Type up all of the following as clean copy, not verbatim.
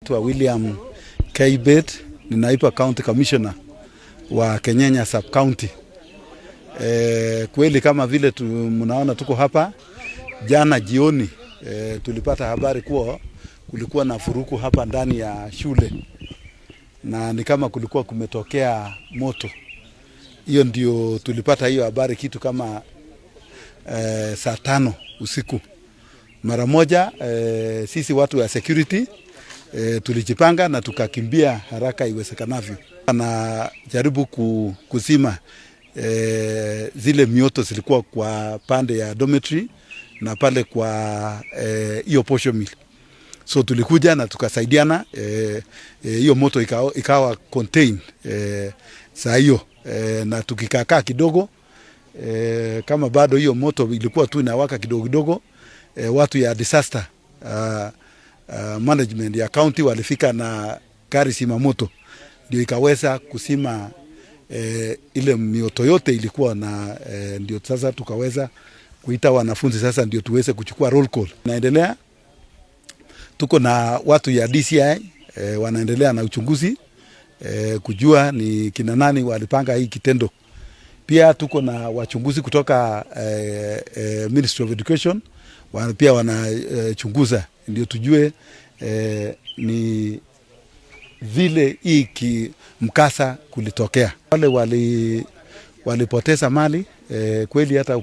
Naitwa William Keibet, ni naibu county commissioner wa Kenyenya sub county. Kweli kama vile mnaona tuko hapa, jana jioni tulipata habari kuwa kulikuwa na furuku hapa ndani ya shule na ni kama kulikuwa kumetokea moto. Hiyo ndio tulipata hiyo habari kitu kama saa 5 usiku. Mara moja sisi watu wa security tulijipanga na tukakimbia haraka iwezekanavyo. Anajaribu kuzima zile mioto zilikuwa kwa pande ya dormitory na pale kwa hiyo posho mill. So tulikuja na tukasaidiana, hiyo moto ikawa contain saa hiyo, na tukikakaa kidogo, kama bado hiyo moto ilikuwa tu inawaka kidogo kidogo, watu ya disaster management ya county walifika na gari zima moto ndio ikaweza kuzima ile mioto yote ilikuwa na ndio sasa tukaweza kuita wanafunzi sasa ndio tuweze kuchukua roll call. Naendelea, tuko na watu ya DCI wanaendelea na uchunguzi kujua ni kina nani walipanga hii kitendo. Pia tuko na wachunguzi kutoka Ministry of Education pia wanachunguza ndio tujue ni vile hii mkasa kulitokea. Wale walipoteza mali kweli, hata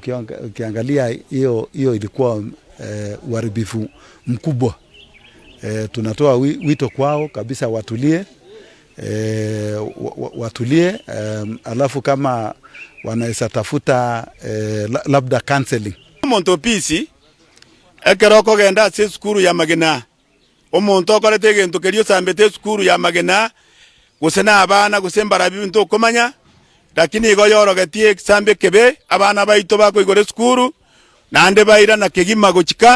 ukiangalia hiyo ilikuwa uharibifu mkubwa. Tunatoa wito kwao kabisa watulie, watulie, alafu kama wanaweza tafuta labda counseling. Omonto pisi ekero okogenda ase esukuru ya magena, omonto okorete egento keria osambete esukuru ya magena, gose na abana gose mbarabi binto okomanya, lakini igo yorogetie ekisambe ekebe abana baito bakoigora esukuru naende bairana kegima gochika.